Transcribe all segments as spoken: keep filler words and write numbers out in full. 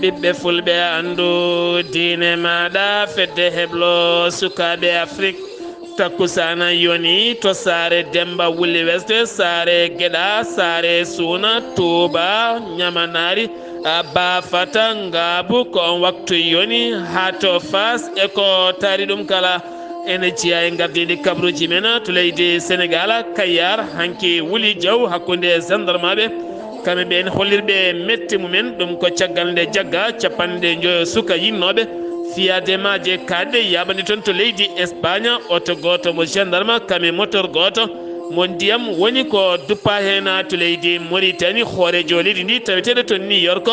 Ɓiɓɓe fulɓe, anndu diine maaɗa, fedde heblo sukaaɓe Afrik. Takkusaana yoni to saare Demba Wuli Weste, saare Geɗa, saare Suuna, Tuuba, Ñamanaari, Baafata, Ngaabu, ko on waktu yoni haa to Faas e ko taari ɗum kala. Ene jeyaa e ngardiiɗi kabaruuji men to leydi Senegaal, Kayar, hanki Wuli Jaw hakkunde gendarmaaɓe. Kamɓe ɓeen hollirɓe mette mumen, ɗum ko caggal nde jagga capanɗe njoyo suka yinnooɓe fiyaade maaje kaaɗɗe yaaɓande toon to leydi Espagne, oto gooto mo gendarme, kame motor gooto mo ndiyam woni ko duppa heen to leydi Mauritanie, hooreejo leydi ndi taweteeɗo to New York,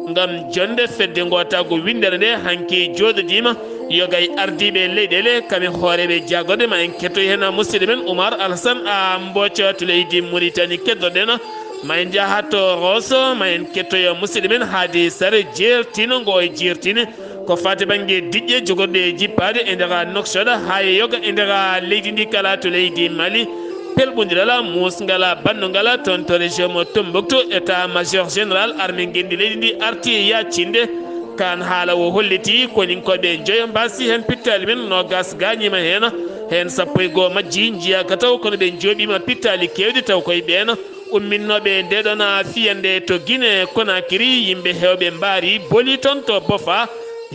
ngam jonnde fedde ngootaagu winndere nde hanki jooɗodiima. Yoga e ardiiɓe leyɗeele, kame hooreeɓe jaagorɗe, ma en kettoy heen musidɗo men Oumar Alassane Mbooco to leydi Mauritanie, keddoɗen. Ma en njaha to Rosso, ma en kettoyo musidɗo men Haadi Sar, jeertino ngo e jeertini ko faati bannge diƴƴe jogorɗe jippaade e nder Nouakchott, haa e yoga e nder leydi ndi kala to leydi Mali. Pelɓondiral muusngal, bannungal toon to région mo Tombouctou, état major général armée ngenndi leydi ndi arti yaacinde. Kaan haala o holliti koninkooɓe njoyo mbaasi heen pittaali men, noogaas gaañiima heen, heen sappo e goo majji njiyaaka taw, kono ɓe njooɓiima pittaali keewɗi taw koye ɓeen umminnooɓe ndeeɗoon fiyannde to Guinée Conakry, yimɓe heewɓe mbaari boli toon to Bofa.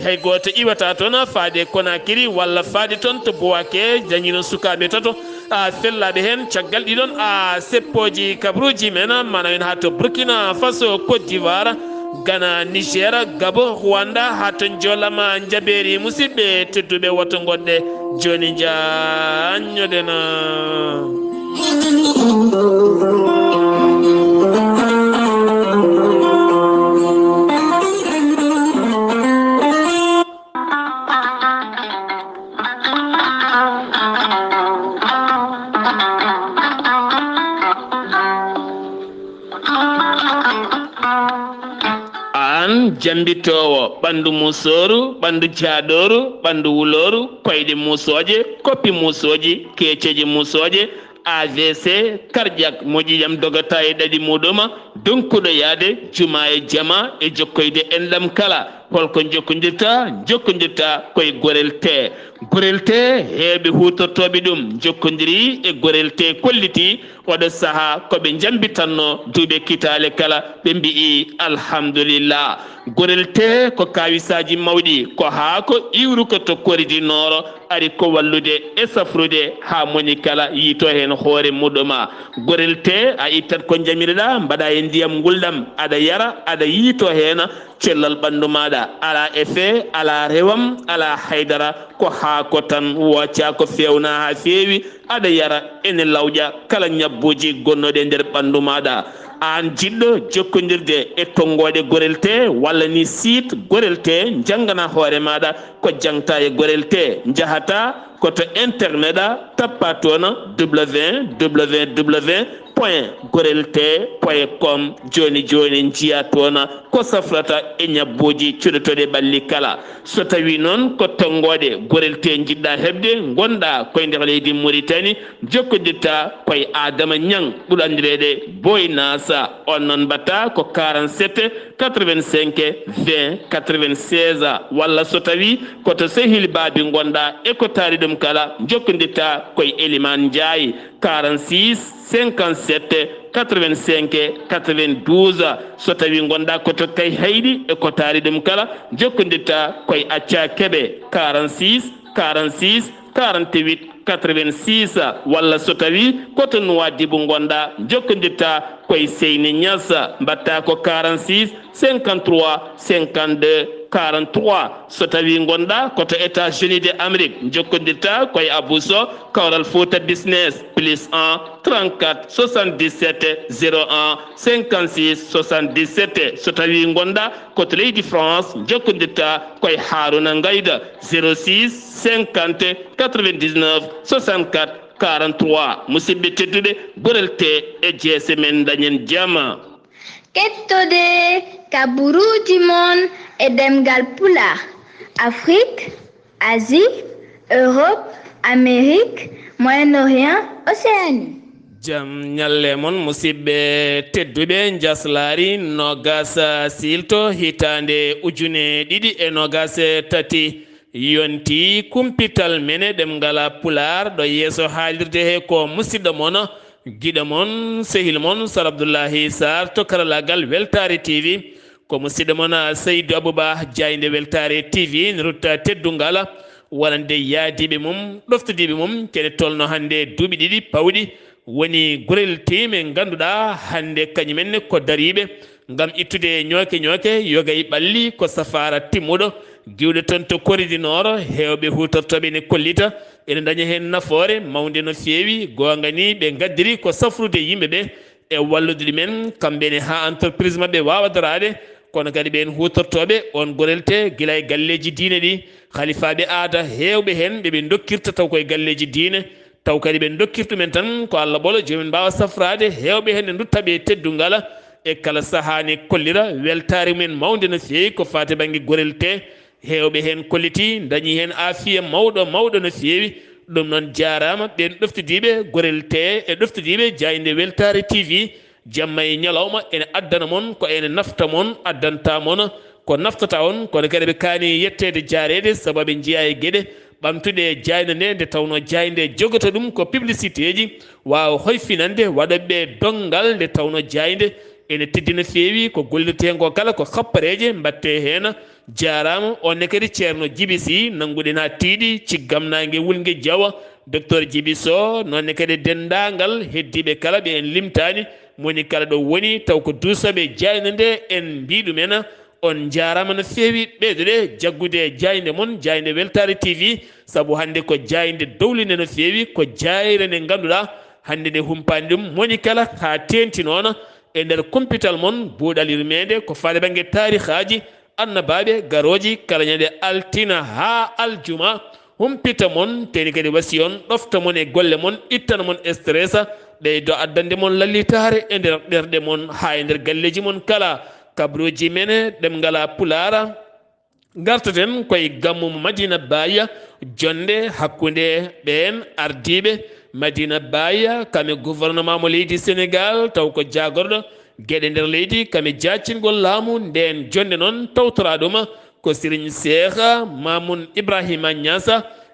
Hay gooto iwataa toon faade Conakry walla faade toon to Bouaké, dañiino sukaaɓe tato a fellaaɓe heen. Caggal ɗiɗon a seppooji kabaruuji men, mana en haa to Burkina Faso, Côte d'Ivoire, Ghana, Niger, Gabon, Rwanda, haa to Njolama Njabeeri. Musidɓe tedduɓe, woto ngoɗɗe jooni njaanñoɗen. Aan jambitoowo ɓanndu musooru, ɓanndu jaaɗooru, ɓanndu wulooru, koyɗe musooje, koppi musooji, keeceeje musooje, A V C, cardiaque, moƴƴi jam dogata e ɗaɗi muɗum, donkuɗo yaade juma e jama e jokkoyde enɗam kala. Holko jokkondirta? Jokkondirta koye Gorel Tee. Gorel Tee, heewɓe huutortooɓe ɗum jokkondirii e Gorel Tee, kolliti oɗo sahaa ko ɓe njambitanno duuɓe kitaale kala, ɓe mbi'i alhamdulillah. Gorel Tee ko kawisaaji mawɗi, ko haako iwruko to Corée du Nord, ari ko wallude e safrude haa moni kala yiito heen hoore muɗum. Gorel Tee, a ittat ko njamiroɗaa, mbaɗa e ndiyam ngulɗam, aɗa yara, aɗa yiito heen cellal ɓanndu maaɗa. Alaa effet, alaa rewam, alaa haydara, ko haako tan, wooca ko feewna haa feewi, aɗa yara, ene lawƴa kala ñabbuuji gonnooɗi e nder ɓanndu maaɗa. Aan jiɗɗo jokkondirde e tonngooɗe Gorel Tee walla ni site Gorel Tee, njanngana hoore maaɗa ko jaŋta e Gorel Tee, njahata ko to internet a, tappa toon www point gorel tee point com. Jooni jooni njiya toon ko safrata e ñabbuuji cuɗotooɗi ɓalli kala. So tawii noon ko tonngooɗe Gorel Tee njiɗɗa heɓde, ngonɗa koye nder leydi Mauritanie, jokkondirta koye Adama Ñaŋ, ɓuri anndireede Boy Nasa. On noon mbaɗta ko quarante-sept quatre-vingt-cinq vingt quatre-vingt-seize, walla so tawii ko to sehil Baabi ngonɗa e ko taari ɗum kala, jokkondirta koye Eliman Njaay, quarante-six cinquante-sept quatre-vingt-cinq quatre-vingt-douze. So tawii ngonɗa ko to Kayhayɗi e ko taari ɗum kala, jokkondirta koye Acca Kebe, quarante-six quarante-six quarante-huit quatre-vingt-six, walla so tawii ko to Nuwaadibu ngonɗa, jokkondirta koye Seyni Ñas, mbaɗta ko quarante-six cinquante-trois cinquante-deux quarante-trois. So tawii ngonɗa ko to États-Unis de Amérique, jokkondirta koye Abou Sow, Kawral Fouta Business, plus un trente-quatre soixante-dix-sept zéro un cinquante-six soixante-dix-sept. So tawii ngonɗa ko to leydi France, jokkondirta koye Haruna Ngayda, zéro six cinquante quatre-vingt-dix-neuf soixante-quatre quarante-trois. Musidɓe tedduɓe, Gorel Tee e jeese men, dañen jam. Kettode kabaruuji mon e ɗemngal Pulaar, Afrique, Asie, Europe, Amérique, Moyen-Orient, Océanie. Jam ñalle mon, musidɓe tedduɓe. Njaslaari noogas siilto hitaande ujune ɗiɗi e noogas e tati yonti. Kumpital men e ɗemngal Pulaar ɗo yeeso haalirde he ko musidɗo mon, giɗo mon, sehil mon, Sar Abdullahi Sarr to karalaagal Weltaare T V. Ko musidɗo mon, Seydou Abouba, jaaynde Weltaare T V, ne rutta teddungal wonande yaadiiɓe mum, ɗoftodiiɓe mum, kene tolno hannde duuɓi ɗiɗi pawɗi woni gorel team e ngannduɗaa hannde kañum en ko dariiɓe ngam ittude ñooke ñooke, yoga e ɓalli, ko safaara timmuɗo giwɗo toon to Corée du Nord. Heewɓe huutortooɓe ne kollita ene ndaña heen nafoore mawnde no feewi. Goonga ni, ɓe ngaddiri ko safrude yimɓe ɓe e wallude ɗumen, kamɓe ne, haa entreprise maɓɓe waawa daraade. Kono kadi ɓeen huutortooɓe oon gorel tee gila e galleeji diine ɗi, halifaaɓe aada, heewɓe heen ɓe ɓe ndokkirta taw koye galleeji diine, taw kadi ɓe ndokkirta ɗumen tan ko Allah ɓolo, joomum en mbaawa safraade. Heewɓe heen ne ndutta ɓe teddungal e kala sahaa ne kollira weltaare mumen mawnde no feewi ko faati bannge gorel tee. Heewɓe heen kollitii, ndañii heen aafiya mawɗo, mawɗo no feewi. Ɗum noon, jaaraama ɓeen ɗoftodiiɓe gorel tee e ɗoftodiiɓe jaaynde Weltaare T V. Jamma e ñalawma ene addana mon, ko ene nafta mon, addanta mon ko naftata on, kono kadi ɓe kaani yetteede, jaareede, sabu ɓe njiyaa e geɗe ɓamtuɗe jaaynde nde, nde tawnoo jaaynde jogata ɗum ko publicité ji, waawa hoyfinande waɗooɓe ɓe donngal, nde tawnoo jaaynde ene teddina feewi ko gollirtee ngo kala ko happareeje mbaɗtee heen. Jaaraama. On ne kadi Ceerno Jibi Si, nannguɗen haa tiiɗi, ciggam naange wulnge jawa, Docteur Jibi Sow, noon ne kadi denndaangal heddiiɓe kala ɓe en limtaani, moni kala ɗo woni, taw ko duusooɓe jaaynde nde, en mbii ɗumen, on njaaraama no feewi. Ɓeyduɗe jaggude jaaynde mon, jaaynde Weltaare T V, sabu hannde ko jaaynde dowlinde no feewi, ko jaayre nde ngannduɗaa hannde nde humpaani ɗum moni kala, haa teeŋti noon e nder kumpital mon buuɗal yurmeende ko faade bannge taarihaaji annabaaɓe garooji kala ñande altina haa aljuma. Humpita mon, teeni kadi wasi on, ɗofta mon e golle mon, ittana mon stress, ɓeydo addande mon lallitaare e nder ɓerɗe mon haa e nder galleeji mon kala. Kabaruuji men e ɗemngal Pulaar. Ngartaten koye gammu mo Madina Baye, jonnde hakkunde ɓeen ardiiɓe Madina Baye, kam e gouvernement mo leydi Senegaal, taw ko jaagorɗo geɗe nder leydi, kam e jaacingol laamu. Ndeen jonnde noon, tawtoraa ɗum ko Serigne Cheikh Mamoun Ibrahima Niass,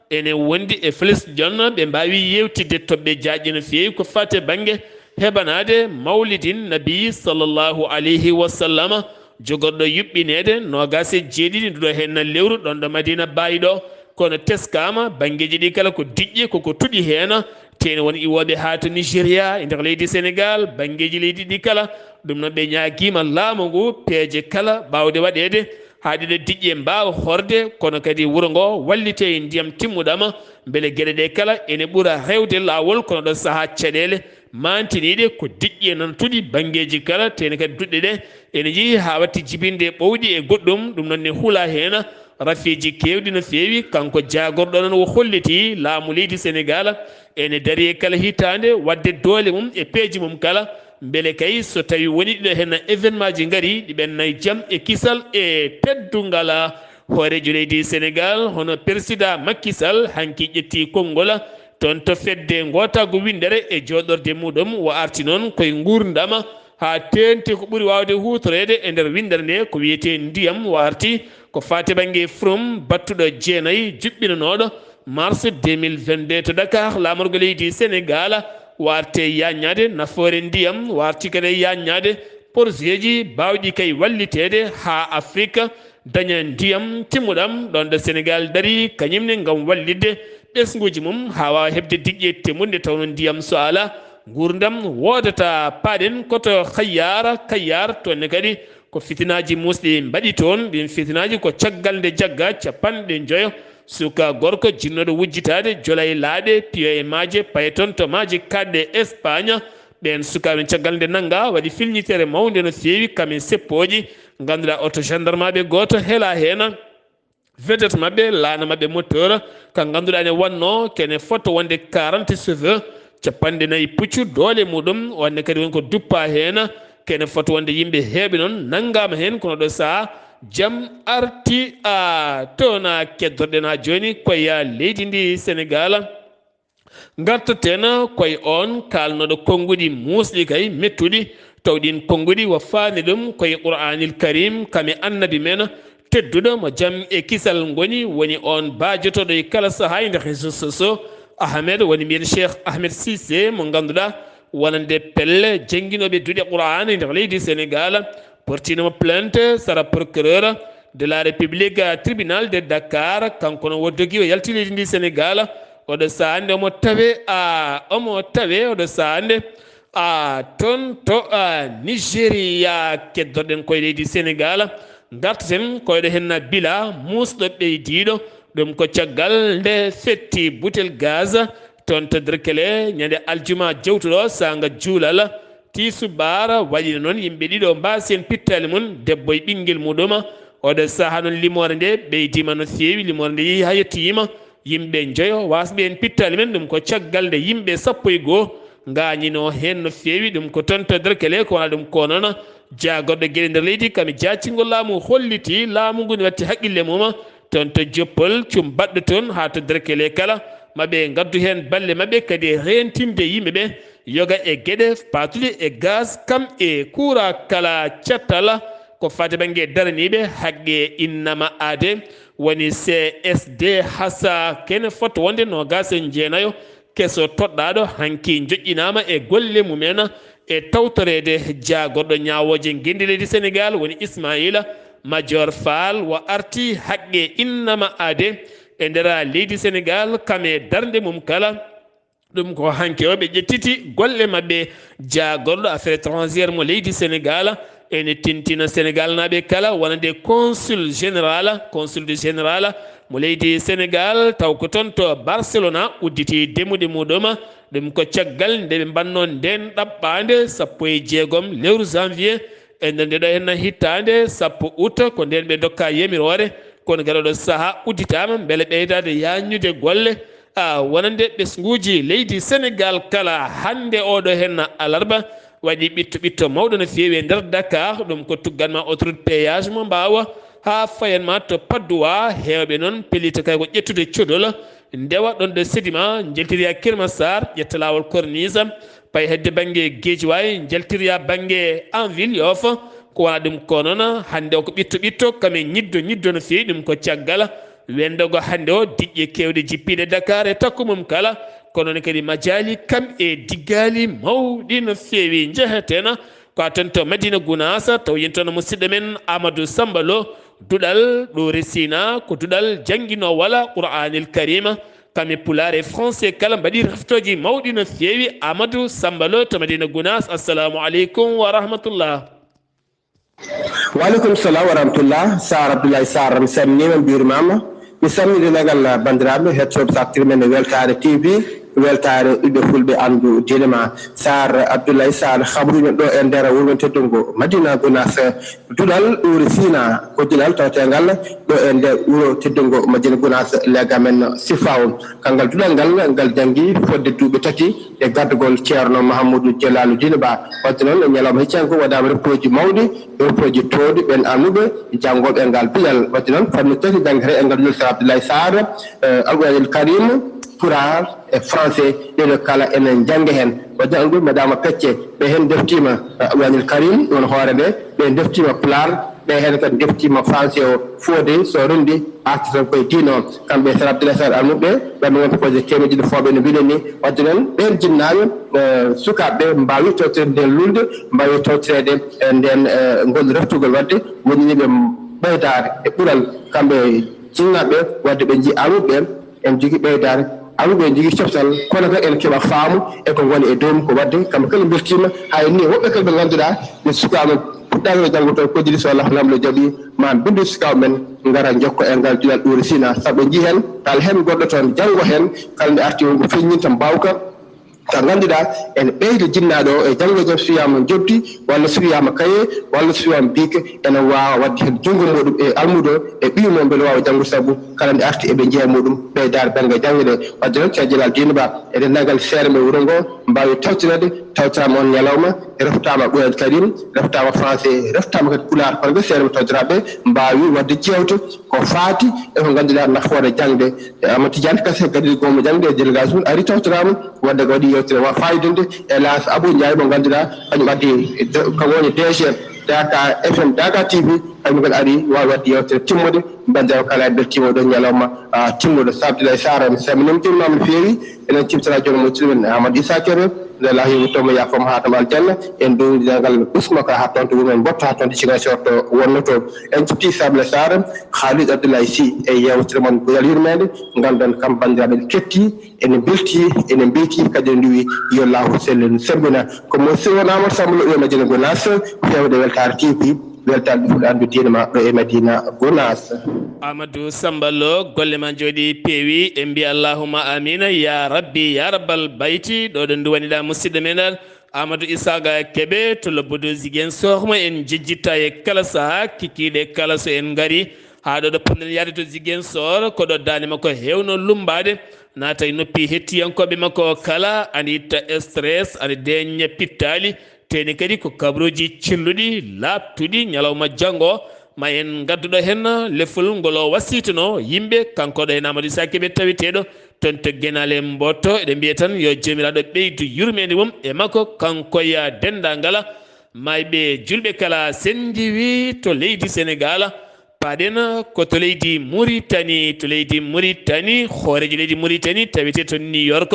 ene wondi e Félix Diome, ɓe mbaawi yeewtidde toɓɓe jaajɗe no feewi ko faati e bannge heɓanaade Mawlidin Nabi sallallahu alayhi wa sallam, jogorɗo yuɓɓineede noogaas e jeeɗiɗi nduɗo heen lewru ɗoon ɗo Madina Baye ɗo. Kono teskaama, banngeeji ɗi kala ko diƴƴe, koko tuɗi heen. Teeni won iwooɓe haa to Nigeria, e nder leydi Senegaal, banngeeji leydi ɗi kala. Ɗum noon, ɓe ñaagiima laamu ngu peeje kala mbaawɗe waɗeede haa ɗiɗo diƴƴe mbaawa horde, kono kadi wuro ngo wallite e ndiyam timmuɗam, mbele geɗe ɗe kala ene ɓura rewde laawol, kono ɗo sahaa caɗeele maantiniiɗe ko diƴƴe nana tuɗi banngeeji kala, teeni kadi duɗe ɗe ene njehii haa watti jibinde ɓowɗi e goɗɗum. Ɗum noon ne hula heen rafiiji keewɗi no feewi. Kanko jaagorɗo noon o holliti laamu leydi Senegaal ene darii e kala hitaande waɗde doole mum e peeje mum kala, mbele kay so tawi woni ɗiɗo heen événement ji ngarii, ɗi ɓenna e jam e kisal e teddungal. Hooreejo leydi Senegaal, hono Persidaa Makki Sall, hanki ƴetti konngol toon to fedde ngootaagu winndere e jooɗorde muɗum. O arti noon koye nguurndam haa teeŋti ko ɓuri waawde huutoreede e nder winndere nde, ko wiyetee ndiyam. O arti ko faati bannge From battuɗo jeenayi, juɓɓinanooɗo mars deux mille vingt-deux to Dakar, laamorgo leydi Senegaal. O arti e yaaññaade nafoore ndiyam, o arti kadi e yaaññaade porosieji baawɗi kay walliteede haa Afrik daña ndiyam timmuɗam, ɗoon ɗo Senegaal darii kañum ne ngam wallitde ɓesnguuji mum haa waawa heɓde diƴƴe timmuɗe, nde tawnoo ndiyam so alaa, nguurndam woodataa. Paaɗen ko to Kayar, Kayar, toon ne kadi ko fitinaaji muusɗi mbaɗi toon. Ɗiin fitinaaji ko caggal nde jagga capanɗe njoyo suka gorko jinnooɗo wujjitaade jola e laaɗe, piyo e maaje, paye toon to maaje kaaɗɗe Espagne. Ɓeen sukaaɓe, caggal nde nanngaa, waɗi filñitere mawnde no feewi, kam e seppooji. Ngannduɗaa, oto gendarmaaɓe gooto hela heen. Vedette maɓɓe, laana maɓɓe moteur, ka ngannduɗaa ene wannoo kene foto wonde quarante chevaux, capanɗe nayi puccu doole muɗum, wonde kadi won ko duppa heen, kene foto wonde yimɓe heewɓe noon nanngaama heen, kono ɗo sahaa jam arti. A tona keddorɗen haa jooni ko ya leydi ndi Senegaal. Ngartaten koye on kaalnooɗo konnguɗi muusɗi kay mettuɗi, taw ɗin konnguɗi wo faani ɗum koye Qur'aanil Kariim, kame Annabi men tedduɗo mo jam e kisal ngoni, woni on baajotooɗo e kala sahaa e nder réseaux sociaux, Ahmed, woni mbiyen Cheikh Ahmed Cissé, mo ngannduɗaa wonande pelle jannginooɓe duɗe Qur'aana e nder leydi Sénégal, portiino mo plainte sara procureur de la République, tribunal de Dakar. Kanko no woddogi o yalti leydi ndi Sénégal. Oɗo sahaa nde omo tawe, a, omo tawe, oɗo sahaa nde, a, toon to, a, Nigeria. Keddoɗen koye leydi Sénégal. Ngartaten koyɗo henna bila muusɗo ɓeydiiɗo. Ɗum ko caggal nde fetti butel gaz toon to Derkele ñande aljuma jewtuɗo saanga juulal. Tiisubaara waɗino noon yimɓe ɗiɗo mbaasi heen pittaali mum, debbo e ɓinngel muɗum. Oɗo sahaa noon limoore nde ɓeydiima no feewi, limoore nde yehi haa yettoyiima yimɓe njoyo waasɓe heen pittaali men. Ɗum ko caggal nde yimɓe sappo e goo ngaañinoo heen no feewi. Ɗum ko toon to Derkele, ko wonaa ɗum ko noon jaagorɗo geɗe nder leydi, kame jaacingol laamu holliti laamu ngu ne watti haqqille mum. Toon to Joppol, cum baɗɗo toon haa to Derkele kala, ma ɓe ngaddu heen balle maɓɓe, kadi e reentinde yimɓe ɓe yoga e geɗe paatuɗe e gaz, kam e kuura kala cattal. Ko faati bannge daraniiɓe haqqe innama aade, woni C S D hasa kene fotto wonde noogaas e jeenayo, keso toɗɗaaɗo hanki joƴƴinaama e golle mumen e tawtoreede jaagorɗo ñaawooje ngenndi leydi Senegaal, woni Ismaila Madior Fall, wo arti haqqe innama aade e nder leydi Senegaal, kam e darnde mum kala. Ɗum ko hanki o ɓe ƴettiti golle maɓɓe. Jaagorɗo affaire étrangère mo leydi Senegaal ene tintina Senegaalnaaɓe kala, wonande consul général, consul de général mo leydi Senegaal, taw ko toon to Barcelona, udditi demuɗe muɗum. Ɗum ko caggal nde ɓe mbannoo ndeen ɗaɓɓaande sappo e jeegom lewru janvier, e nder nde ɗo henna hittaande sappo août, ko ndeen ɓe ndokka yamiroore. Kono gaɗa ɗo sahaa udditaama mbele ɓeydaade yaajnude golle, a, wonande ɓesnguuji leydi Senegaal kala. Hannde oɗo henna alarba waɗi ɓitto ɓitto mawɗo no feewi e nder Dakar. Ɗum ko tugganma autoroute péage mo Mbaawa haa fayanma to Patte d'Oie. Heewɓe noon pellita kay ko ƴettude codol, ndewa ɗon ɗo Sedima, njaltira Kër Massar, ƴetta laawol Corniche, pay hedde bannge Guédiawaye, njaltira bannge en ville Yoff. Ko wona ɗum ko noon, hannde o ko ɓitto ɓitto, kam e ñiddo ñiddo no feewi. Ɗum ko caggal wenndogo hannde o diƴƴe keewɗe jippiiɗe Dakar e takko mum kala. Kono noon kadi majaali kam e diggaali mawɗi no feewi. Njeheten ko a toon to Madina Gunaas, taw yen toon musidɗo men Amadou Samba Lo. Duɗal ɗo resina ko duɗal jannginoowo wala Qur'aanil Kariima. Kam e Pulaar e Français kala mbaɗi reftooji mawɗi no feewi. Amadou Samba Lo to Madina Gunaas, assalamu aleykum wa rahmatullah. Waaleykum salam wa rahmatullah. Saar Abdoulaye Sarr, mi salminiima, mi juurimaama. Mi salmini denndaangal banndiraaɓe heɗotooɓe Sarr Tirmen e Weltaare T V, Weltaare ɓiɓɓe fulɓe anndu diine ma. Saar Abdoulaye Sarr, habruuji men ɗo e nder wuro men teddungo Madina Gunaas. Duɗal ɗo resina ko duɗal taweteengal ɗo e nder wuro teddungo Madina Gunaas, leegal men Sifaw. Kanngal duɗal ngal, ngal janngi fodde duuɓi tati e gardagol Ceerno Mahamuudu Jalaaludiin Ba. Waɗde noon, e ñalawma hecci hanki waɗaama reftooji mawɗi, reftooji toowɗi ɓeen almuɓe janngooɓe e ngal duɗal. Waɗde noon, fannu tati janngete e ngal duɗal, Saar Abdoulaye Sarr, eh, Alquraanil Kariim, Pulaar e Français, ɗee ɗoo kala ene njannge heen. Waɗde noon, ɗum mbaɗaama pecce, ɓe heen ndeftiima, eh, Alquraanil Kariim, woni hoore nde, ɓe ndeftiima Pulaar, ɓe heen kadi ndeftiima Français o. Fodde so renndi arti tan koye diine o. Kamɓe Saar Abdoulaye Sarr almuɓe, ɓe ɓe wonta koye teemedde ɗiɗi fooɓe no mbiɗen ni. Waɗde noon, ɓeen jinnaaɓe, eh, sukaaɓe ɓe mbaawi tawtoreede ndeen lulnde, mbaawi tawtoreede, eh, ndeen, eh, ngol reftugol. Waɗde wonini ɓe ɓeydaare e ɓural, kamɓe jinnaaɓe ɓe, waɗde ɓe njii almuɓe ɓe, ene njogii ɓeydaare, almuɓe ɓe njogii coftal, kono kadi ene keɓa faamu e ko ngoni e dow mum ko. Waɗde kamɓe kala mbeltiima, hay ni woɓɓe kadi ɓe ngannduɗaa ɓe sukaaɓe puɗɗaaki no janngo toon, ko jili so Allah Laamɗo jaɓii, ma mbindu sukaaɓe men ngara njokka e ngal duɗal ɗo resina, sabu ɓe njii heen kala heen goɗɗo toon janngo heen, kala nde arti won ko feññinta mbaawka ka ngannduɗaa ene ɓeyda jinnaaɗo o e janngo e jam, so wiyaama njoɓdi walla so wiyaama kaye walla so wiyaama bic, ene waawa waɗde heen junngo muɗum e almuudo e ɓiy mum, mbele waawa janngude, sabu kala nde arti eɓe njeya muɗum ɓeydaare bannge janngo nde. Waɗde noon, Ceerno Jalal Diine Ba e denndaangal seere men wuro ngo mbaawi tawtoreede Tawtama on ñalawma, reftaama Ɓooyaaji Karim, reftaama Français, reftaama kadi Pulaar, kono ɓe seeɗa mo tawtiraɓe mbaawi waɗde jeewte ko faati e ko ngannduɗaa nafoore jaŋde. E Amadou Tidiane Kase, kadi goomo jaŋde e délégation ari tawtoraama, wadde ko waɗi yewtere wa fayidinde e Laas Abou Ndiaye mo ngannduɗaa kañum addi, ko woni D G Dakar F M, Dakar T V, kañum kadi ari waawi waɗde yewtere timmude. Banndiraaɓe kala en mbeltiima oɗo ñalawma, ah, timmuɗo. Sa Abdoulaye Sarr, mi salminiima, juurimaama no feewi. Eɗen ciftora jooni mo tiri men Amadou Issa Kébé, nde Allah yoɓi toon mo yaafo mo haa toon aljanna. En nduŋdi ngal ɓesngo ka haa toon to wuro men Mbotta, haa toon to Ziguinchor to wonnotoo. En cifti Sabla Sarr, Khalid Abdoulaye Sy e yewtere mon Goyal Yurmeende, ngal ɗon kam banndiraaɓe en ketti, ene mbelti, ene mbeyti, kadi ene nduwi yo laahu sellen sembina. Ko mo sirwon Amadou Samba Lo e Madina Gonaas, fewde weltaare T V, weltaare ɗum fuɗɗaandu diine ma ɗo e Madina Gonaas. Amadou Samba Lo, golle ma njooɗi peewi, en mbiya allahumma amina, ya rabbi, ya rabbal bayti, ɗo ɗo nduwaniɗa musidɗo meɗen, Amadou Isaaga Kebe to lobbudu Ziguinchor mo en jejjitta e kala saha, kikiiɗe kala so en ngari haa ɗo ɗo ponnoɗen yaade to Ziguinchor, ko ɗo daande makko hewno lummbaade, naata e noppi hettiyankooɓe makko kala, ana itta stress, ana deeña pittaali, teeni kadi ko kabaruuji celluɗi, laaɓtuɗi, ñalawma janngo, ma en ngadduɗo heen lefol ngol o wassitino yimɓe, kanko ɗo heen Amadou Issa Kebe taweteeɗo toon to Genaale Mboto. Eɗen mbiya tan yo Joomiraaɗo ɓeydu yurmeende mum e makko, kanko e denndaangal maayɓe julɓe kala. Sen njeewi to leydi Senegaal, paaɗen ko to leydi Muritani. To leydi Muritani, hooreejo leydi Muritani tawetee to New York,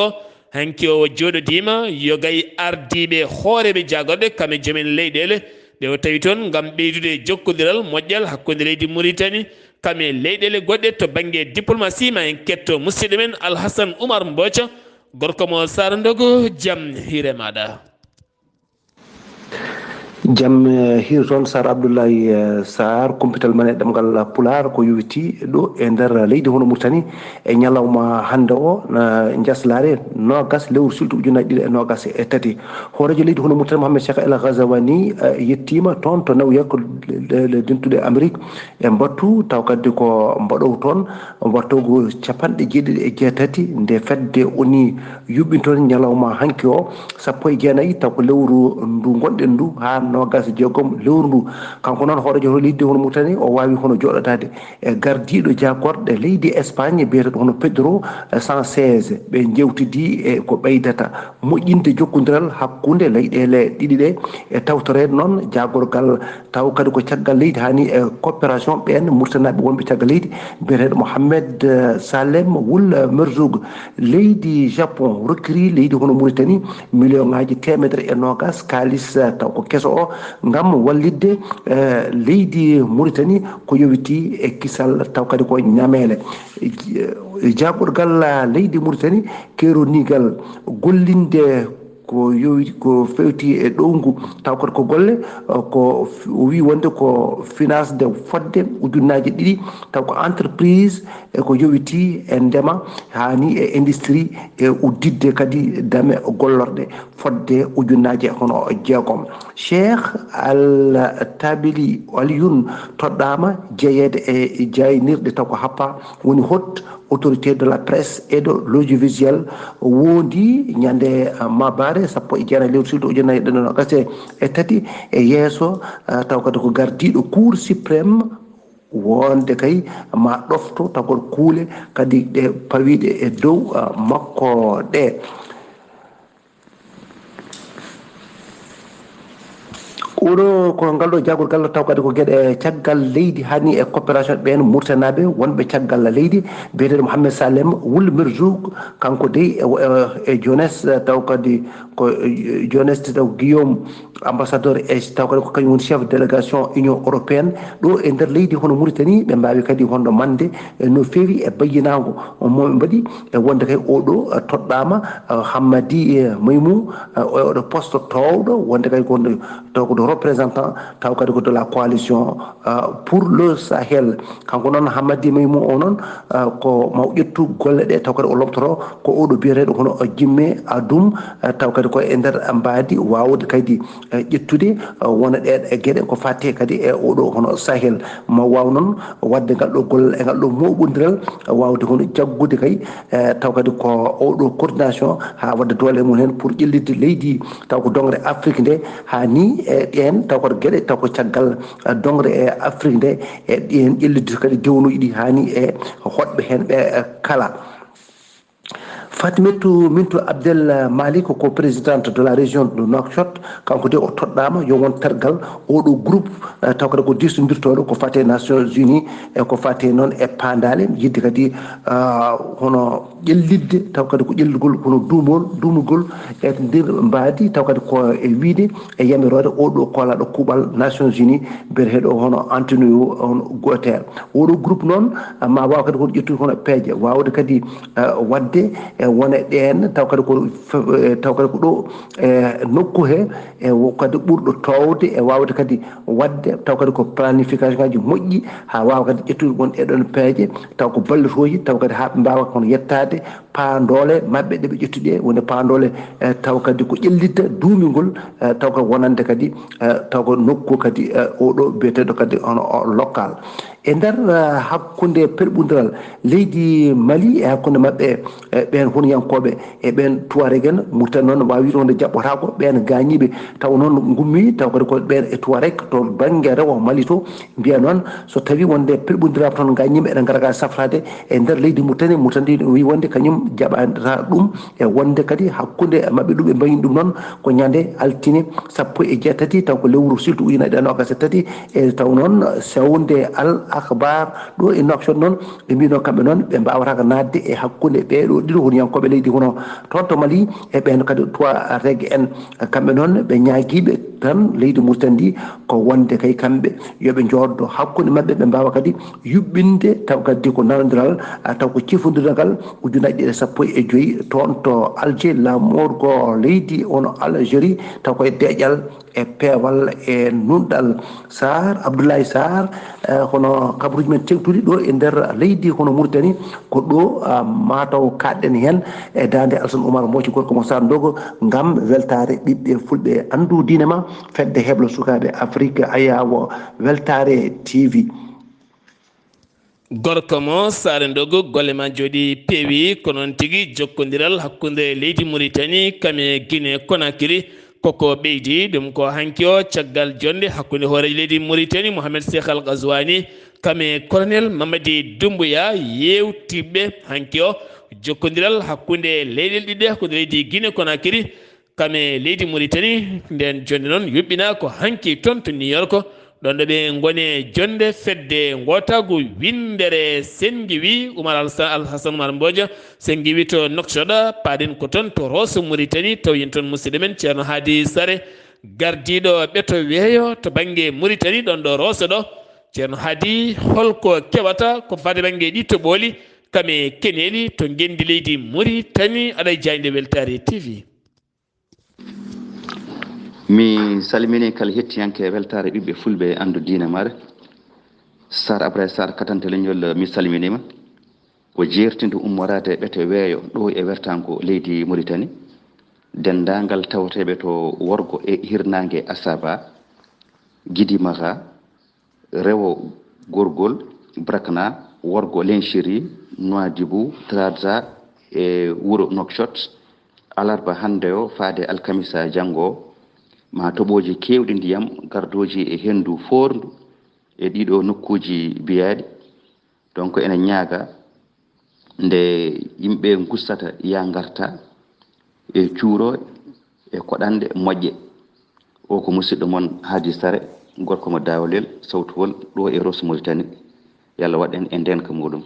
hanki o jooɗodiima yoga e ardiiɓe hooreeɓe jaagorɗe kam e joom en leyɗeele ɗe o tawi toon ngam ɓeydude jokkondiral moƴƴal hakkunde leydi Muritani kam e leyɗeele goɗɗe to bannge diplomasi. Ma en ketto musidɗo men Alhasan Umar Mbooco, gorko mo Saara Ndogo, jam hiire maaɗa. Jam, eh, hiiri toon, Sar Abdoulaye, eh, Sarr, kumpital men e ɗemngal Pulaar, ko yowiti ɗo e nder leydi hono Mauritanie e ñalawma hannde o, na njaslaare noogas lewru suudu ujunnaaje ɗiɗi e noogas e tati. Hooreejo leydi hono Mauritanie, Mohamed Cheikh El Ghazouani, eh, yettiima toon to New York, le, le dentuɗe Amérique, e mbattu, taw kadi ko mbaɗow toon, mbattoogu capanɗe jeeɗiɗi e jeetati nde fedde O N U yuɓɓintoon ñalawma hanki o, sappo e jeenayi, taw ko lewru ndu ngonɗen ndu, haa noogas e jeegom lewru ndu. Kanko noon, hooreejo leydi hono Mauritanie, o waawi hono jooɗodaade e gardiiɗo jaagorɗe leydi Espagne, biyeteeɗo hono Pedro Sanchez. Ɓe njeewtidi e ko ɓeydata moƴƴinde jokkondiral hakkunde leyɗeele ɗiɗi ɗe, e tawtoreede noon jaagorgal, taw kadi ko caggal leydi, hani e coopération ɓeen Murtanaaɓe wonɓe caggal leydi, biyeteeɗo Mohamed, eh, Salem Wul Merzoug. Leydi Japon rokkiri leydi hono Mauritanie million ŋaaji teemedere e noogas kaalis, eh, taw ko keso o, ngam wallitde, eh, leydi Mauritanie ko yowiti e kisal, taw kadi ko ñameele. Eh, jaagorgal, eh, leydi Mauritanie keeroniigal gollinde ko yowi, ko fewti e ɗowngu, taw kadi ko golle, eh, ko f-, o wi wonde ko finance de fodde ujunnaaje ɗiɗi, taw ko entreprise e ko yowiti e ndema, hani e industrie, e udditde kadi dame gollorɗe fodde ujunnaaje hono jeegom. Cheikh Al Tabili Alioune toɗɗaama jeyeede e jaaynirɗe taw ko happa, woni hot autorité de la presse et de l'audiovisuel, wondi ñande, ah, mabare sappo e jeenayi lewru suudu ujunnaje ɗiɗi e noogas e tati e yeeso, ah, taw kadi ko gardiiɗo Cour suprême, wonde kay ma ɗofto taw kadi kuule kadi ɗe pawiiɗe e dow, ah, makko ɗe. Oɗo ko ngal ɗo jaagorgal taw kadi ko geɗe caggal leydi hani e coopération ɓeen Murtanaaɓe wonɓe caggal leydi, biyeteeɗo Mohamed Salem Wul Merzoug, kanko dey e, e, e Jones, taw kadi ko, e, Jones taw Guillaume, ambassadeur e taw kadi ko kañum woni chef délégation Union européenne ɗo e nder leydi hono Mauritanie, ɓe mbaawi kadi hono mande e no feewi e bayyinaango mo ɓe mbaɗi e wonde kay oɗo, eh, toɗɗaama, eh, Hammadi, eh, Maymu, eh, o, oɗo poste toowɗo wonde kay ko taw ko ɗo représentant taw kadi ko de la coalition, euh, pour le Sahel. Kanko noon Hammadi Maimouna o noon, euh, ko maw ƴettu golle ɗe taw kadi o lomtoto ko oɗo biyeteɗo hono Jimme Adum, euh, taw kadi ko e nder mbaadi wawde kadi, euh, ƴettude, euh, wona ɗe e geɗe ko fatte kadi e oɗo hono Sahel. Ma waw noon wadde ngal ɗo gollal e ngal ɗo moɓondiral, euh, wawde hono jaggude kay, euh, taw kadi ko oɗo coordination ha wadde doole mum hen pour ƴellitde leydi taw ko dongre Afrique nde, ha ni e ɗen taw ko geɗe taw ko caggal, eh, dongre e Afrique nde, e ɗen ƴellitde kadi dewnuji ɗi ha ni e hoɗɓe hen ɓe, eh, kala. Fatimetou Mintou Abdel Malik ko présidente de la région de Nouakchott, kanko de o toɗɗama yo won tergal oɗo groupe, eh, taw kadi ko diisondirtoɗo ko fate Nations Unies e ko fate noon e pandale yidde kadi, ah, hono ƴellitde taw kadi ko ƴellugol kono duumol duumugol e nder mbaadi taw kadi ko e wiide e yamiroore oɗo kolaɗo kuuɓal Nations Unies biyeteɗo hono Antonio on Guterres. Oɗo groupe noon, ah, ma waw kadi kono ƴettude kono peeje wawde kadi, ah, wadde e wone ɗen taw kadi ko f-, eh, taw kadi ko ɗo e nokku he e wo-, kadi ɓurɗo towde e wawde kadi wadde taw kadi ko planification ngaji moƴƴi ha wawa kadi ƴettude won e ɗon peeje taw ko ballotooji taw kadi ha ɓe mbawa kono yettade paandole maɓɓe ɗe ɓe ƴettuɗe woni paandole, eh, taw kadi ko ƴellitta duumingol, eh, taw kadi wonande kadi, eh, taw ko nokku kadi, eh, oɗo biyeteɗo kadi hono o local. E nder, eh, hakkunde perɓudiral leydi Mali e hakkunde maɓɓe, eh, ɓen hunuyankoɓe e ɓen Tuareg en, Mauritanie noon wawi wide wonde jaɓɓotako ɓen gañiɓe taw noon gummi taw kadi ko ɓen e Tuareg to banggue rewo Mali to. Mbiya noon so tawi wonde perɓodirama toon gañiɓe eɗen gara ga safrade e nder leydi Mauritanie, Mauritanie wi wonde kañum jaɓata ɗum e wonde kadi hakkude maɓɓe ɗum ɓe mbayni ɗum noon ko ñande altine sappo e jeetati taw ko lewru silto ujunnaji ɗiɗi e nogas e tati. E taw noon sewnde Al Akhbar ɗo e Nouakchott noon ɓe mbino kamɓe noon ɓe mbawatako nadde e hakkude ɓeɗo ɗiɗo hunuyankoɓe leydi hono toon to Mali e ɓen kadi Tuareg en. Kamɓe noon ɓe ñaagiiɓe tan leydi Mauritanie ndi ko wonde kay kamɓe yo ɓe njoɗdo hakkunde maɓɓe, ɓe mbaawa kadi yuɓɓinde taw kadi ko nanondiral, ah, taw ko cifondiral ngal ujunnaji ɗiɗi e sappo e joyi toon to Alger, laamorgo leydi on Algérie, taw koye deeƴal e peewal e nunɗal. Sarr, Abdoulaye Sarr, eh, hono kabaruuji men teŋtuɗi ɗo e nder leydi hono Mauritanie, ko ɗo, ah, mataw kaɗɗen heen e daande Alassane Oumar Mbothio gorko mo Sarr Ndogo ngam weltaare ɓiɓɓe fulɓe. Anndu diine ma, fedde heblo sukaaɓe Afrique, ayaawo weltaare T V. Gorko mo Saare Ndogo, golle ma jooɗi peewi, ko noon tigi jokkondiral hakkunde leydi Mauritanie kam e Guinée Conakry koko ɓeydi. Ɗum ko hanki o caggal jonde hakkunde hooreejo leydi Mauritanie Mohamed Cheikh Al Ghazouani kam e colonel Mamadi Doumbouya yewtiɓe hanki o jokkondiral hakkunde leyɗel ɗiɗi, hakkunde leydi Guinée Conakry kam e leydi Mauritanie. Nden jonde noon yuɓɓina ko hanki toon to New York, ɗon ɗo ɓe ngoni e jonde fedde ngootagu winndere Senngiwi, Oumar Alsa-, Alhassan Oumar Mbodia Senngiwi to Nouakchott, paaɗen ko toon to Rosso Mauritanie, taw yen toon musidɗo men Ceerno Haadi Sare, gardiiɗo ɓeto weeyo to bannge Mauritanie, ɗon ɗo Rosso ɗo. Ceerno Haadi, holko keɓata ko faade bannge ɗi toɓooli kam e keneeli to ngenndi leydi Mauritanie? Aɗa e jaaynde Weltaare T V. Mi salmini kala hettiyanke Weltaare Ɓiɓɓe Fulɓe Anndu Diine Mare. Sar Abray Sar Katante Leñol, mi salminima. Ko jeertindu ummoraade ɓete weeyo ɗo e wertango leydi Mauritanie. Denndaangal tawateeɓe to worgo e hirnaange Asaba, Gidi Maxa, rewo Gorgol, Brakna, worgo Lenchiri, Nouadhibou, Trarza e wuro Nouakchott. Alarba hannde o faade alkamisa janngo o, ma toɓooji keewɗi ndiyam gardooji e henndu foorndu e ɗiɗo nokkuuji biyaaɗi. Donc, ene ñaaga nde yimɓe ngustata ya ngarta e cuuro e koɗanɗe moƴƴe. O ko musidɗo mon Haadi Sare, gorko mo Daawlel, sawtuwol ɗo e Rosso Mauritanie. Yo Allah waɗ en e ndeenka muɗum.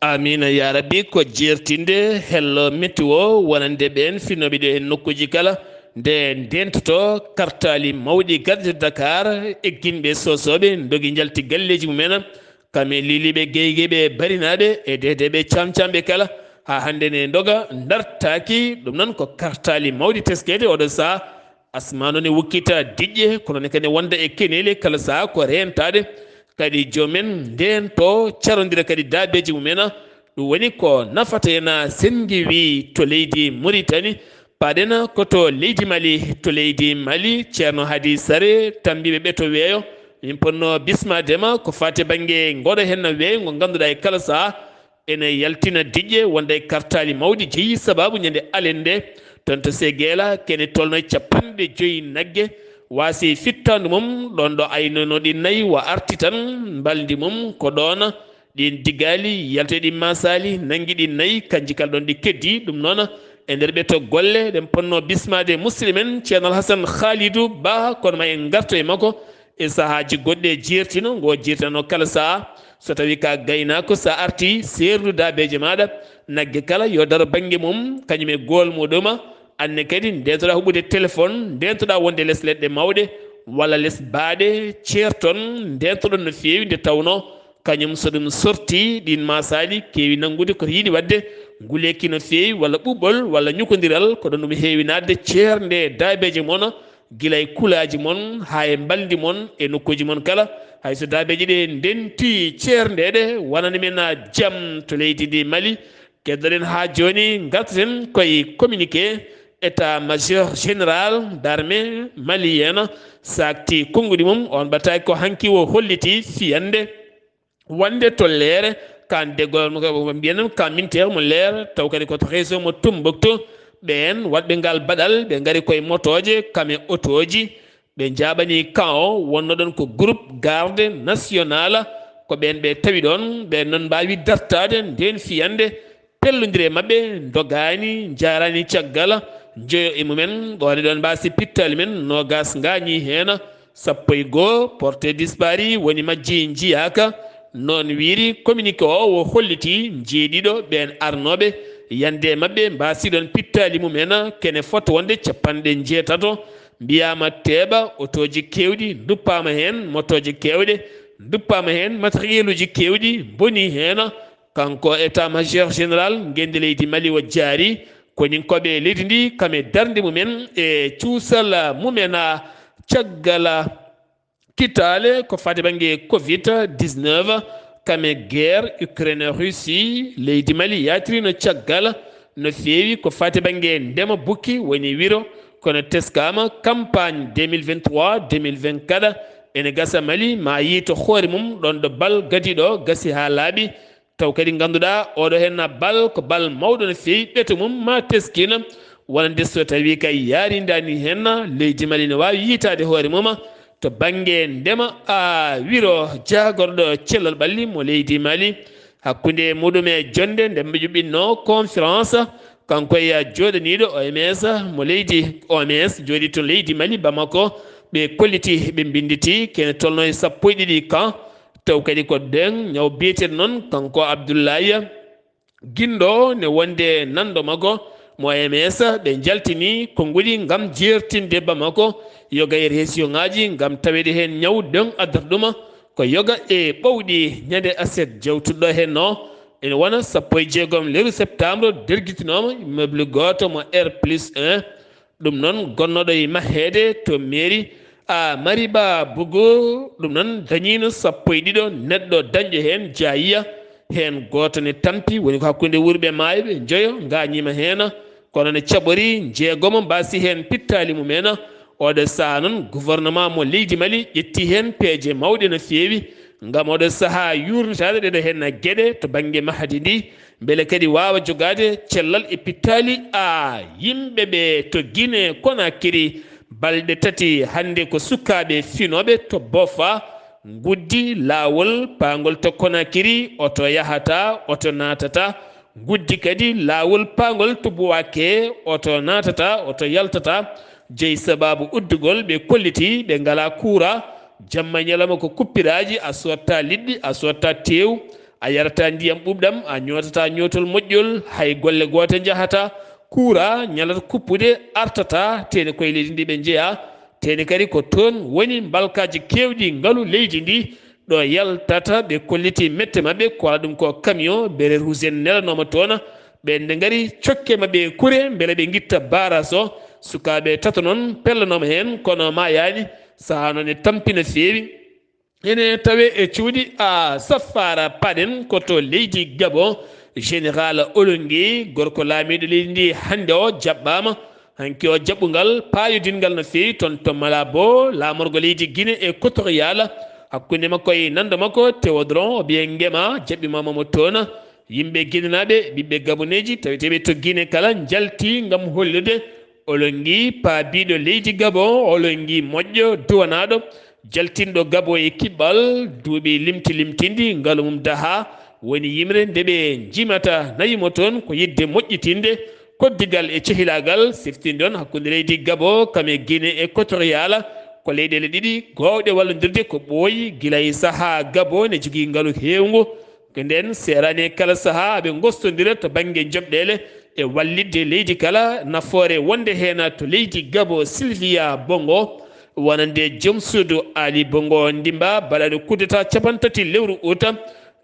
Amiina yaa Rabbi. Ko jeertinde hello météo wonande ɓeen finnooɓe ɗo e nokkuuji kala, nde ndeentoto kartaali mawɗi garɗi to Dakar, egginɓe soosooɓe ndogi njalti galleeji mumen, kam e liiliiɓe geygeeɓe barinaaɓe e deedeeɓe camcamɓe kala, haa hannde ne ndoga ndartaaki. Ɗum noon ko kartaali mawɗi teskeede oɗo sahaa. Asmaanu ne wukkita diƴƴe, kono ne kadi wonda e keneeli kala saha ko reentaade. Kadi joom en ndeento carondira kadi daabeeji mum en. Ɗum woni ko nafata en, senngi wi to leydi Muritani. Paɗen ko to leydi Mali, to leydi Mali, Ceerno Hadi Sare, tammbiiɓe ɓe to weeyo. Min ponno bismaade ma ko faati bannge ngoɗo heen weeyo ngo ngannduɗaa e kala saha ene yaltina diƴƴe wonde e kartaali mawɗi jeyi sababu ñande alende. Toon to Segela kene tolno e capanɗe joyi nagge waasi fittaandu mum ɗoon ɗo aynono ɗi nayi wa arti tan mbalndi mum ko ɗoon. Ɗiin digaali yalto e ɗiin maasaali nanngi ɗi nayi, kanji kala ɗoon ɗi keddi. Ɗum noon e nder ɓe to golle ɗen ponno bismaade musidɗo men Ceerno Alhasan Khalidou Ba, kono ma en ngarto e makko e sahaaji goɗɗi e jeertino ngo jeertinano kala saha. So tawi ka gaynaako, sa arti seerdu daabeeje maɗa, nagge kala yo daro bannge mum, kañum e gool muɗuma. Anne kadi ndentoɗa huɓude téléphone, ndentoɗa wonde les leɗɗe mawɗe walla les baaɗe, ceerton, ndentoɗon no feewi nde tawno kañum so ɗum sorti ɗin maasaali keewi nanngude ko yiɗi waɗde, nguleeki no feewi walla ɓuɓɓol walla ñukondiral, ko ɗon ɗum heewi naatde ceernde daabeeje mon, gila e kulaaji mon haa e mbalndi mon e nokkuuji mon kala. Hay so daabeeje ɗe ndenti ceerndeeɗe wonani men jam to leydi ndi Mali, keddoɗen haa jooni, ngartaten koye communiqué état major général d'armée malienne saakti konnguɗi mum. On ɓataaki ko hanki o holliti fiyannde wonde to Leere, kan déggol mo ko mbiyen kan militaire mo Leere, taw kadi ko to région mo Tombouctou. Ɓeen waɗɓe ngal baɗal, ɓe ngari koye motooje, kam e otooji. Ɓe njaaɓani kan o wonno ɗon ko groupe garde national. Ko ɓeen ɓe tawi ɗon, ɓeen noon mbaawi dartaade ndeen fiyannde, pellondire maɓɓe, ndogaani, njaaraani caggal, njoyo e mumen, ɗoone ɗon mbaasi pittaali men, noogas ngaañi heen, sappo e goo porté disparu woni majji njiyaaka. Noon wiiri communiqué o, o holliti njeeɗiɗo ɓeen arnooɓe, yande e maɓɓe mbaasi ɗon pittaali mumen, kene fota wonde capanɗe njeetato. Mbiyaama teeɓa, otooji keewɗi nduppaama heen, motooje keewɗe nduppaama heen, matériel uji keewɗi mboni heen. Kanko état major général ngenndi leydi Mali o jaari koninkooɓe leydi ndi kam e darnde mumen e cuusal mumen. Caggal kitaale ko faati bannge covid dix-neuf, kam e guerre Ukraine Russie, leydi Mali yaatirino caggal no feewi ko faati bannge ndema bukki woni wiro, kono teskaama campagne deux mille vingt-trois deux mille vingt-quatre ene gasa Mali ma yiyto hoore mum ɗon ɗo bal gadiiɗo gasi haa laaɓi. Taw kadi ngannduɗaa oɗo heen bal ko bal mawɗo no feewi, ɓeto mum ma teskina, wonande so tawi kay yaarindaani heen leydi Mali ne waawi yiytaade hoore mum to bannge ndema. A wiro jaagorɗo cellal ɓalli mo leydi Mali, hakkunde muɗum e jonnde nde ɓe juɓɓinno conférence, kanko e jooɗaniiɗo O M S mo leydi, O M S jooɗi to leydi Mali, Bamako, ɓe kolliti, ɓe mbinnditi, kene tolno e sappo e ɗiɗi kan. Taw kadi ko ɗen ñaw biyeteeɗo noon kanko Abdoulaye Guindo ne wonde nanndo makko mo O M S, ɓe njaltini konnguɗi ngam jeertinde Bamako yoga e région ŋaaji ngam taweede heen ñaw ɗon addata ɗuma ko yoga e ɓawɗi. Ñande aset jawtuɗo heen o ene wona sappo e jeegom lewru septembre, dergitinooma immeuble gooto mo R plus un. Ɗum noon, gonnooɗo e maheede to mairie a Mariba Bogo, ɗum noon dañiino sappo e ɗiɗo neɗɗo dañɗo heen jaayiya, heen gooto ne tampi, woni ko hakkunde wuurɓe maayɓe njoyo ngaañiima heen, kono ne caɓori njeegomo mbaasi heen pittaali mumen. Oɗo sahaa noon, gouvernement mo leydi Mali ƴetti heen peeje mawɗe no feewi ngam oɗo sahaa yuurnitaade ɗeɗo heen geɗe to bannge mahadi ndi, mbele kadi waawa jogaade cellal e pittaali a yimɓe ɓe to Guinée Conakry. Balɗe tati hannde ko sukaaɓe finooɓe to Bofa nguddi laawol paangol to Conakry, oto yahata, oto naatata. Nguddi kadi laawol paangol to Bouaké, oto naatata, oto yaltata. Jeyi sababu uddugol, ɓe kolliti ɓe ngalaa kuura. Jamma e ñalawma ko kuppiraaji, a sootta liɗɗi, a sootta teew, a yarata ndiyam ɓuuɓɗam, a ñootata ñootol moƴƴol, hay golle goote njahata. Kuura ñalata kuppude, artata, tene koye leydi ndi ɓe njeyaa, tene kadi ko toon woni mbalkaaji keewɗi ngalu leydi ndi, ɗo yaltata, ɓe kolliti mette maɓɓe, ko waɗa ɗum ko camion, bere rouge en nelanooma toon, ɓe nde ngari cokke maɓɓe e kure, mbele ɓe ngitta barrage o, Sukaaɓe tato noon pellanooma heen, kono maayaani. Sahaa noon e tampi no feewi. Ene tawee e cuuɗi a Safara Paɗen ko to leydi Gabon. Général Olongi, gorko laamiiɗo leydi ndi hannde o jaɓɓaama. Hanki o jaɓɓungal paayodinngal no feewi toon to Malabo, laamorgo leydi Guinée Équatoriale. Hakkunde makko e nanndo makko Théodron Obiangema jaɓɓimaama mo toon. Yimɓe Guinénaaɓe, ɓiɓɓe Gaboneeji taweteeɓe to Guinée kala njalti ngam hollude Olongi paabiiɗo leydi Gabon, Olongi moƴƴo duwanaaɗo, jaltinɗo Gabon e kiɓɓal, duuɓi limti limtindi ngalu mum dahaa, woni yimre nde ɓe njimata nayi mo toon ko yiɗde moƴƴitinde koddigal e cehilaagal, siftinde on hakkunde leydi Gabon kam e Guinée Équatoriale, ko leyɗeele ɗiɗi goowɗe wallondirde ko ɓooyi gila e sahaa Gabon ne jogii ngalu heewngu. Ko ndeen seeraani e kala sahaa aɓe ngostondira to bannge joɓɗeele e wallitde leydi kala nafoore wonde heen to leydi Gabon Sylvia Bongo, wonande joom suudu Ali Bongo Ndimba, baɗaaɗo kudeta capanɗe tati lewru uta,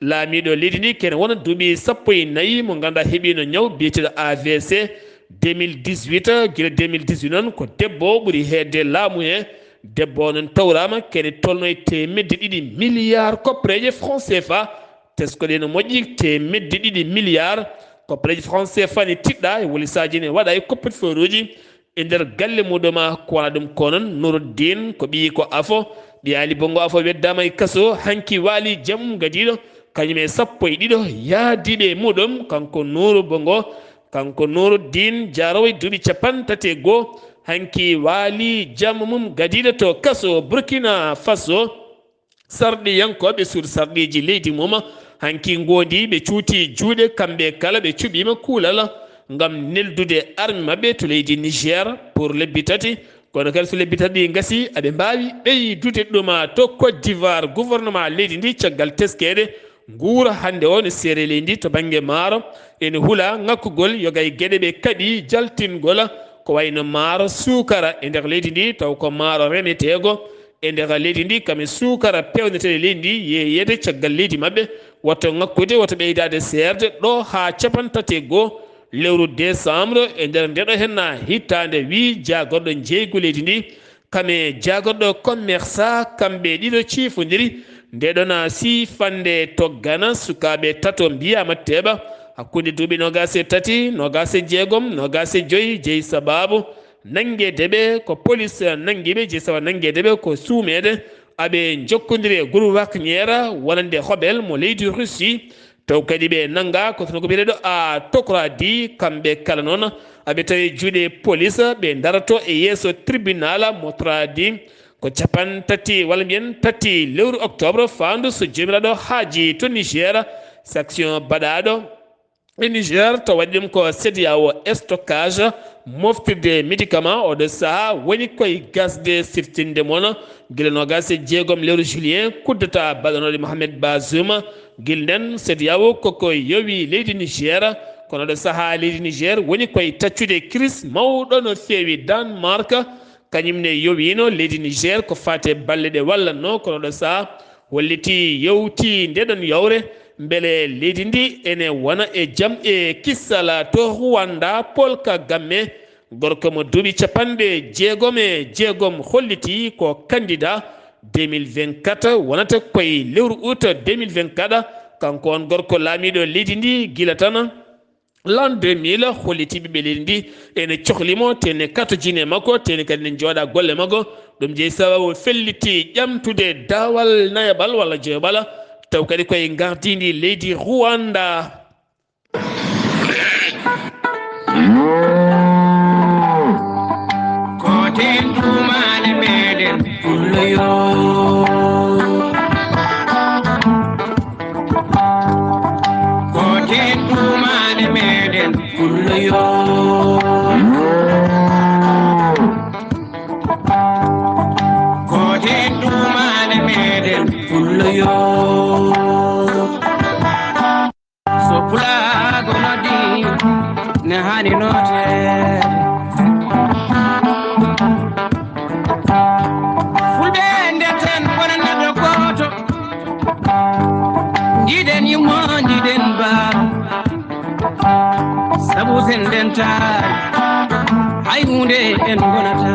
laamiiɗo leydi ndi kene wona duuɓi sappo e nayi mo ngannduɗaa heɓiino ñaw biyeteeɗo A V C deux mille dix-huit. Gila deux mille dix-huit noon ko debbo ɓuri heedde laamu he. Debbo o noon tawraama kene tolno e teemedde ɗiɗi milliard koppareeje franc C F A. Tesko ɗe no moƴƴi, teemedde ɗiɗi milliard koppareeje franc C F A ne tiɗɗa e wolisaaji ne waɗa e coffre-fortuji e nder galle muɗum. Ko wona ɗum ko noon Nuruddin ko ɓiyi ko afo, ɓiyaali Bongo afo weddaama e kaso, hanki waali jam gadiiɗo, kañum e sappo e ɗiɗo yahdiiɓe muɗum, kanko Nuuru Bongo, kanko Nuruddin jaaroowo e duuɓi capanɗe tati e goo, hanki waali jam mum gadiiɗo to kaso Burkina Faso. Sarɗiyankooɓe suudu sarɗiiji leydi mum hanki ngondi, ɓe cuuti juuɗe, kamɓe kala ɓe cuɓiima kuulal ngam neldude arme maɓɓe to leydi Niger pour lebbi tati. Kono kadi so lebbi tati ɗi ngasi, aɓe mbaawi ɓeydude ɗum to Côte d'Ivoire. Gouvernement leydi ndi caggal teskeede nguura hannde o no seere leydi ndi to bannge maaro, ene hula ŋakkugol yoga e geɗe ɓe kaɓi jaltingol, ko wayno maaro suukara e nder leydi ndi, taw ko maaro remeteego e nder leydi ndi, kam e suukara peewneteeɗo e leydi ndi, yeeyeede caggal leydi maɓɓe, woto ŋakkude, woto ɓeydaade seerde ɗo haa capanɗe tati e goo lewru décembre e nder ndeɗo henna hittaande, wi jaagorɗo njeeygu leydi ndi, kam e jaagorɗo commerçant, kamɓe ɗiɗo ciifondiri. Ndeɗo na sii fannde to Gana, sukaaɓe tato mbiyaama teeɓa hakkunde duuɓi noogaas e tati, noogaas e jeegom, noogaas e joy, jeyi sabaabu nanngeede ɓe ko police nanngi ɓe, jeyi sabaabu nanngeede ɓe ko suumeede. Aɓe njokkondiri e groupe Wagner wonande Hobel mo leydi Russie. Taw kadi ɓe nannga ko toon ko biyeteeɗo a Tokradi, kamɓe kala noon aɓe tawi juuɗe police, ɓe ndaroto e yeeso tribunal mo Tradi ko capanɗe tati walla mbiyen tati lewru octobre, faandu so joomiraaɗo haaji to Niger, sanction baɗaaɗo e Niger, to waɗi ɗum ko CEDEAO stockage moftirde médicament, oɗo saha woni koye gasde siftinde mono gila noogaas e jeegom lewru juillet, kuddata baɗanooɗo Mohamed Bazoum. Gila nden CEDEAO koko yowi leydi Niger, kono oɗo saha leydi Niger woni koye taccude crise mawɗo no feewi. Danemark kañum ne yowiino leydi Niger ko fate balle ɗe wallatno, kono oɗo saha holliti yewti ndeɗon yawre mbele leydi ndi ene wona e jam e kissala. To Rwanda, Paul Kagame, gorko mo duuɓi capanɗe jeegom e jeegom, holliti ko candidat deux mille vingt-quatre, wonata koye lewru août deux mille vingt-quatre. Kanko on gorko laamiiɗo leydi ndi gila tan l'an deux mille, holliti ɓiɓɓe leydi ndi ene cohli mo, te ne katojini e makko, te ne kadi ne jooɗa golle makko. Ɗum jeyi sababu felliti ƴamtude daawal nayaɓal walla joyaɓal, taw kadi koye gardindi leydi Rwanda. Koten tumane meɗen pullo yo. Koten tumane meɗen pullo yo. Koten tumane meɗen pullo yo. So pulaagu noddi, ne hani noote. Fulɓe ndeten wona neɗɗo gooto. Jiiɗen yummo, jiiɗen baaba. Sabu sen ndentaani. Hay huunde en ngonata.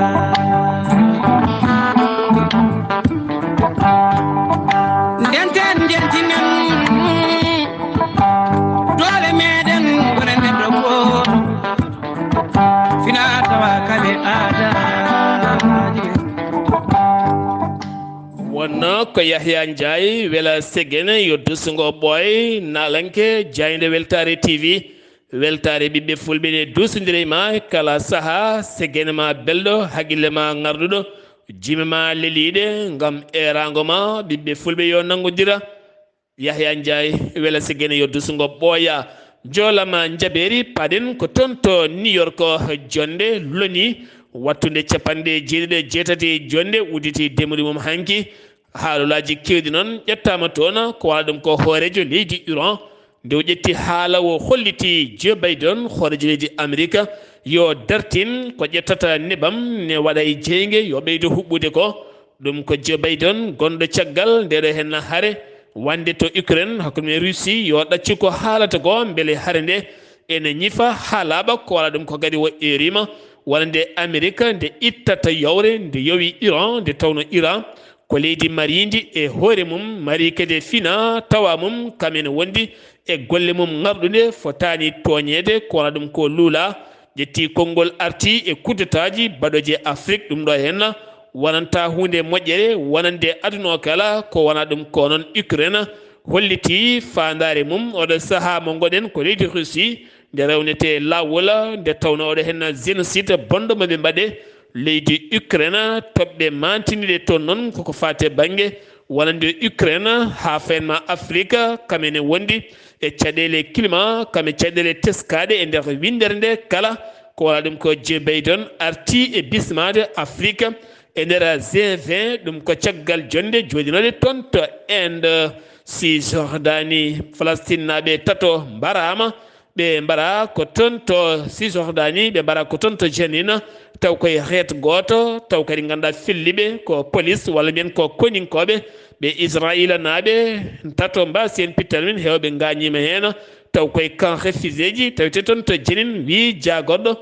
Ndenten, njentinen doole meɗen, ngonen neɗɗo gooto. Fina tawa kale aadaaji men. Wonno ko Yahya Ndiaye, Wela Segene, yo dusungo ɓooy, naalanke, jaaynde Weltaare T V. Weltaare ɓiɓɓe fulɓe ne duusondiri ma kala saha, Segene ma belɗo, haqqille ma ŋarɗuɗo, jime ma leliiɗe, ngam eeraango ma, ɓiɓɓe fulɓe yo nanngodira. Yahya Ndiaye, Wela Segene yo dusungo ɓooya. Njoolama njabeeri paɗen ko toon to New York, jonde loni, wattunde capanɗe jeeɗiɗi e jeetati jonde udditi demri mum hanki. Haalolaaji keewɗi noon ƴettaama toon, ko wala ɗum ko hooreejo leydi Iran. Nde o ƴetti haala, o holliti Joe Biden, hooreejo leydi Amerika, yo dartin ko ƴettata nebam ne waɗa e jeynge, yo ɓeydo huɓɓude ko. Ɗum ko Joe Biden gonɗo caggal ndeɗo henna hare wande to Ukraine hakkunde men Russie, yo ɗaccu ko haalata ko mbele hare nde ene ñifa haa laaɓa, ko wala ɗum ko kadi o eerima wonande Amerika nde ittata yowre nde yowi Iran, nde tawno Iran ko leydi mariindi e hoore mum, mari kadi e fina tawa mum, kam ene wondi e golle mum ŋarɗude, fotaani tooñeede, ko wona ɗum ko luula. Ƴetti konngol arti e kudetaaji baɗooji e Afrik, ɗum ɗo henna wonanta huunde moƴƴere wonande aduna o kala, ko wona ɗum ko noon Ukraine holliti faandaare mum oɗo sahaa mo ngoɗen ko leydi Russie, nde rewnete laawol, nde tawno oɗo henna génocide bonɗo maɓe mbaɗe leydi Ukraine, toɓɓe mantiniɗe toon noon koko faate bannge wonande Ukraine haa fayen ma Afrique, kam ene wondi e caɗeele climat, kam e caɗeele teskaaɗe e nder winndere nde kala, ko wona ɗum ko Joe Biden arti e bismaade Afrique e nder G vingt, ɗum ko caggal jonde jooɗinooɗe toon to Inde, Cisjordanie, Palestinnaaɓe tato mbaraama, ɓe mbara ko toon to Cisjordanie, ɓe mbara ko toon to Jenin, taw koye reet gooto, taw kadi ngannduɗaa felliiɓe ko police walla mbiyen ko koninkooɓe, ɓe Israayiila naaɓe tato mba seen pittal min, heewɓe ngaañiima heen, taw koye camp réfugiéji tawete toon to Jenin, wii jaagorɗo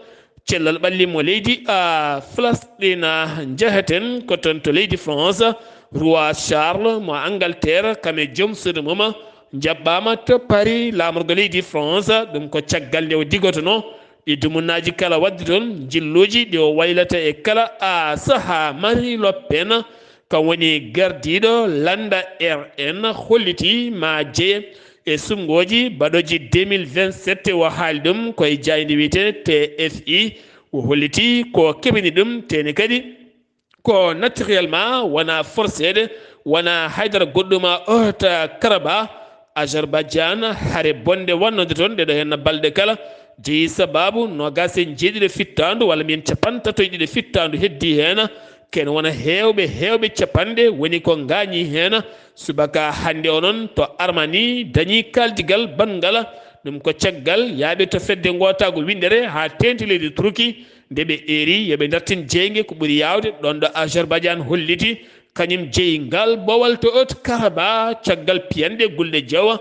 cellal ɓalli mo leydi a Falasɗina. Njahaten ko toon to leydi France, Roi Charles mo Angleterre, kam e joom suudu mum, njaɓɓaama to Paris, laamorgo leydi France. Ɗum ko caggal nde o digotonoo ɗi dumunnaaji kala waɗde toon, njilluuji ɗi o waylata e kala a sahaa. Marie Le Pen, kam woni gardiiɗo lannda R N, holliti ma jeye e suɓngooji baɗooji deux mille vingt-sept. O haali ɗum koye jaaynde wiyetee T F I. O holliti ko keɓini ɗum, teni kadi ko naturellement, wona forceede, wona haydara goɗɗum. Haute-Karabakh, Azerbaijan, hare bonde wonnode toon, ɗeɗo henna balɗe kala, jeyi sababu noogaas e jeeɗiɗo fittaandu, walla mbiyen capanɗe tato e ɗiɗi fittaandu heddi heen. Ken wona heewɓe, heewɓe capanɗe woni ko ngaañi heen. Subaka hannde o noon to Armani dañi kaaldigal banngal, ɗum ko caggal yaaɓe to fedde ngootaagu winndere haa teeŋti leydi Turki, nde ɓe eeri yo ɓe dartin jeynge ko ɓuri yaawde ɗoon ɗo Azerbaijan holliti, kañum jeyi ngal boowal to Haute-Karabakh caggal piyanɗe gulɗe jeewa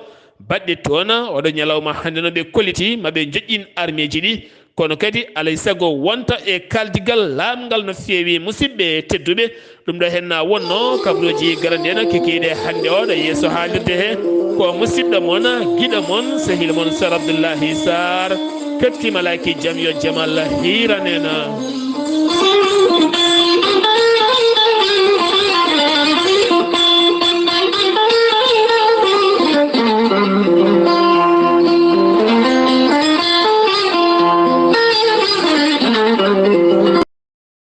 baɗɗe toon. Oɗo ñalawma hannde noon ɓe kolliti ma ɓe njoƴƴin armeeji ɗi, kono kadi alay sago wonta e kaaldigal laaɓngal no feewi. Musidɓe tedduɓe, ɗum ɗo henna wonno kabaruuji garande en kikiiɗe hannde oɗo yeeso haalirde he, ko musiɗɗo mon, giɗo mon, sehil mon Sar Abdullahi Sar. Kettima laaki jam yo jamal hiiran en.